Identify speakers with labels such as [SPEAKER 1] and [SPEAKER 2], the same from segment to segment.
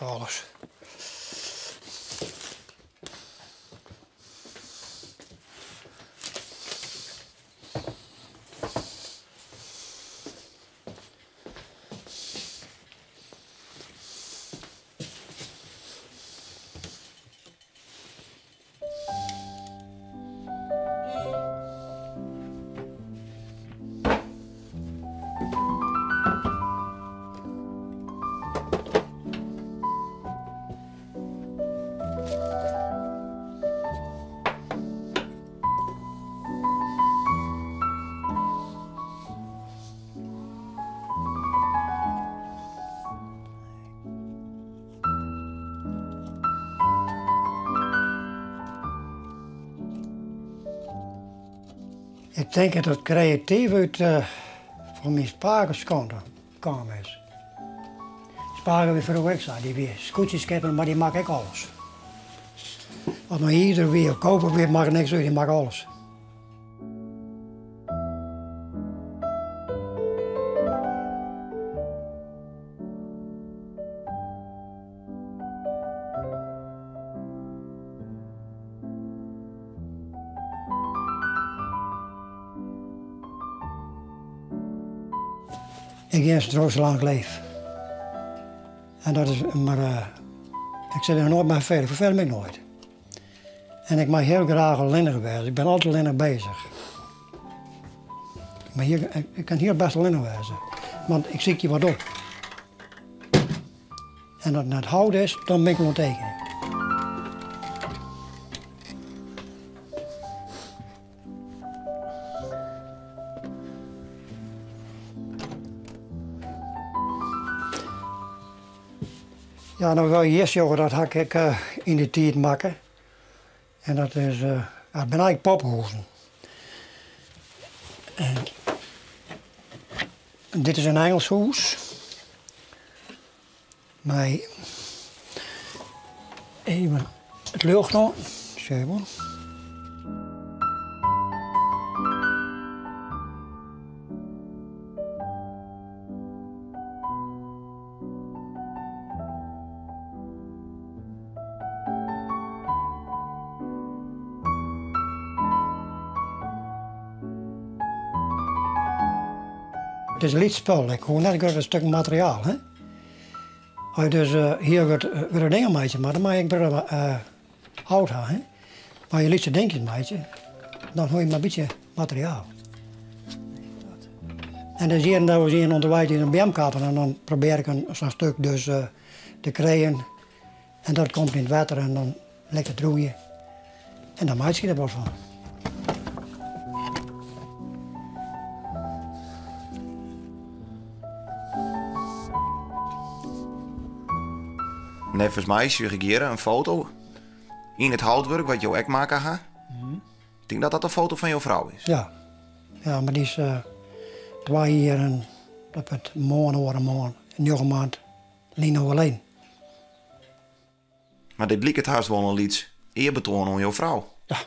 [SPEAKER 1] Alles. Ik tink dat it kreatyf út fan myn pakes kant kaam is. Pake wie froeger ek sa, dy wie skûtsjeskipper, mar dy makke ek alles. Oft no izer wie of koper wie, makke niks út, dy makke alles. Ik gean troch salang ik leef. En dat is, mar ik sil my noait mei ferfele, ik ferfeel my noait. En ik mei hiel graach allinnich wêze, ik bin altyd allinnich beuzich. Mar hjir, ik kin hiel bêst allinnich wêze, want ik sykje wat op. En as it net hout is, dan bin ik oan it tekenjen. Ja, no wat je hjir sjogge, dat ha ik ek yn dy tiid makke. En dat is, dat binne eigentlik poppehûzen. En dit is in Ingelsk hûs. Mei even it ljocht oan. Sjoch je wol. It is in lyts spul, ik hoech net grutte stukken materiaal. Hè? As je dus hiel grutte dingen meitsje moatte, dan moatte je ek grutte hout ha. Hè? Mar as je lytse dinkjes meitsje, dan hoech je mar in bytsje materiaal. En dus hjir en dêr ien ûnderweis dy't in beam kappe en dan probearje ik sa'n stuk dus te krijen. En dat komt yn it wetter en dan lekker droeie. En dan meitsje ik der wat fan.
[SPEAKER 2] Neffens my sjoch ik hjir in foto yn it houtwurk wat jo ek makke ha. Ik tink dat dat in foto fan jo frou is.
[SPEAKER 1] Ja, ja mar dy is twa jier en dat wurdt moarn oare moarn, njoggen maand lyn oerleden.
[SPEAKER 2] Mar dit liket hast wol in lyts earbetoan oan jo frou.
[SPEAKER 1] Ja.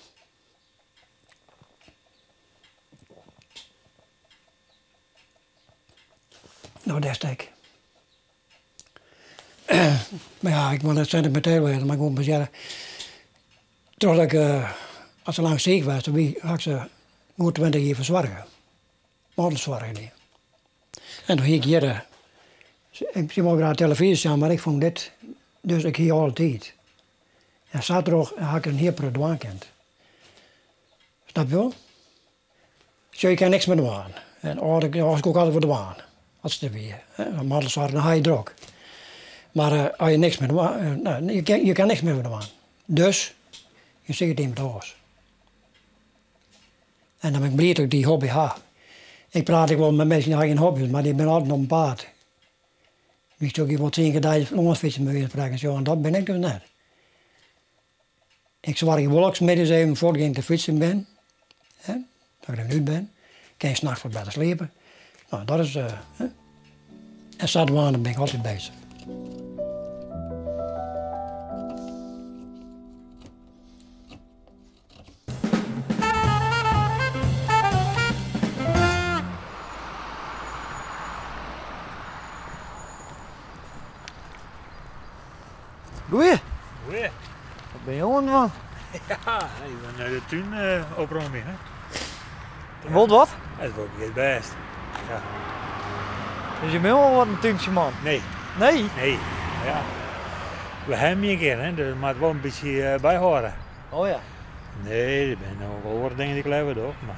[SPEAKER 1] No, dêr stek. Mar ja, ik wol net sentiminteel wêze, mar ik wol mar sizze, trochdat ik al sa lang siik west wie, ha ik se goed 20 jier fersoarge. Mantelsoarge dien. En doe hie ik hjir, ik wol graach telefyzje sjen, mar ik fûn dit, dus ik hie alle tiid. En sa troch ha ik in hiel protte dwaan kind. Snap je wol? Sjoch, je kinne niks mear dwaan. En âlder ik koe ik altyd wol dwaan, as it der wie. Mantelsoarch, dan ha je drok. Mar as je niks mear dwaan, no, je kinne niks mear dwaan. Dus, je siket iemand oars. En dan bin ik bliid dat ik dy hobby ha. Ik praat ek wol mei minsken dy't ha gjin hobby's, mar dy binne altyd op 'en paad. Witsto, ik wol tsien kear deis lâns fytsen by wize fan sprekken, sjoch, en dat bin ik dus net. Ik soargje wol dat ik middeis even fuortgean te fytsen bin, hè, dat ik der even út bin. Kin je nachts wat better sliepe. No, dat is, hè. En sadwaande bin ik altyd beuzich.
[SPEAKER 3] Goeie.
[SPEAKER 4] Goeie.
[SPEAKER 3] Wat bin jo oan it dwaan?
[SPEAKER 4] Ja, ik bin de tún opromjen. Hè.
[SPEAKER 3] Wol wat?
[SPEAKER 4] It wol giet bêst. Ja.
[SPEAKER 3] Dus je binne wol wat in túntsjeman?
[SPEAKER 4] Nee.
[SPEAKER 3] Nee?
[SPEAKER 4] Nee. Ja. We hawwe ien kear, hè, dus moat wol in bytsje byhâlde.
[SPEAKER 3] Oh ja.
[SPEAKER 4] Nee, der binne noch wol oare dingen dy't ik leaver doch. Mar...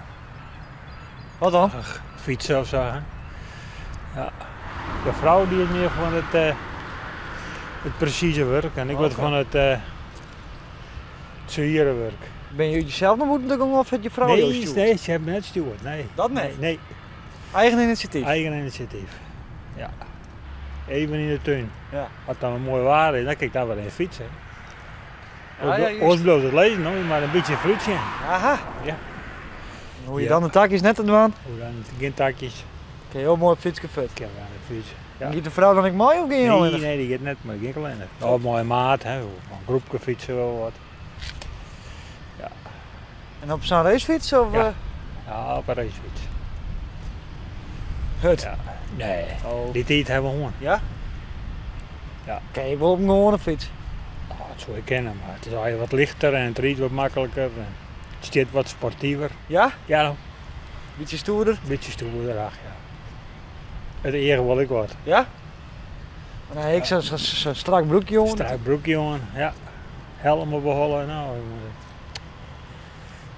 [SPEAKER 3] Wat dan?
[SPEAKER 4] Ach, fytse of sa. Hè. Ja. De frou die is mear fan it, uh, it presize wurk en ik wurd fan it, uh, it swiere wurk.
[SPEAKER 3] Binne jo sels noch bûten gong of hat je frou
[SPEAKER 4] nee,
[SPEAKER 3] jo stjoerd?
[SPEAKER 4] Nee, se hat my net stjoerd. Nee.
[SPEAKER 3] Dat net?
[SPEAKER 4] Nee.
[SPEAKER 3] Eigen inisjatyf?
[SPEAKER 4] Eigen inisjatyf, ja. Even yn de tún.
[SPEAKER 3] Ja.
[SPEAKER 4] As it dan moai waar is, dan kin ik dan wer even fytse.
[SPEAKER 3] Ja, ja, juist.
[SPEAKER 4] Oars bliuwt it lizzen, hoor. Je moatte in bytsje foarútsjen.
[SPEAKER 3] Aha.
[SPEAKER 4] Ja.
[SPEAKER 3] En hoe je
[SPEAKER 4] Ja.
[SPEAKER 3] dan de takjes net te dwaan?
[SPEAKER 4] Hoe dan gjin takjes.
[SPEAKER 3] Kin jo moai op fytske fuort.
[SPEAKER 4] Kin we aan de fyts. Ja.
[SPEAKER 3] Giet de frou dan ek mei of gean jo
[SPEAKER 4] Nee,
[SPEAKER 3] allinnich?
[SPEAKER 4] nee, dy giet net mei, gjin allinnich. Of mei in maat, hè. Of in groepke fytse wol wat.
[SPEAKER 3] En op sa'n racefyts? Of,
[SPEAKER 4] Ja.
[SPEAKER 3] eh?
[SPEAKER 4] Ja, op in racefyts.
[SPEAKER 3] Hurd?
[SPEAKER 4] Ja. Nee,
[SPEAKER 3] Oh.
[SPEAKER 4] dy tiid hawwe we hân.
[SPEAKER 3] Ja?
[SPEAKER 4] Ja.
[SPEAKER 3] Kin je wol op in gewoane fyts?
[SPEAKER 4] Oh, dat soe ik kinne, mar it is eigentlik wat lichter en it rydt wat makliker en it stiet wat sportiver.
[SPEAKER 3] Ja?
[SPEAKER 4] Ja, dan.
[SPEAKER 3] Bytsje stoerder?
[SPEAKER 4] Bytsje stoerder, ach ja. It each wol ek wat.
[SPEAKER 3] Ja? Maar dan ha ik sa'n strak broekje oan.
[SPEAKER 4] Strak broekje oan, ja. Helm op 'e holle, nou.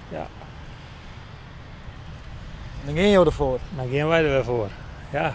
[SPEAKER 4] Ja.
[SPEAKER 3] En dan gean jo derfoar?
[SPEAKER 4] Dan gean wy der wer foar, ja.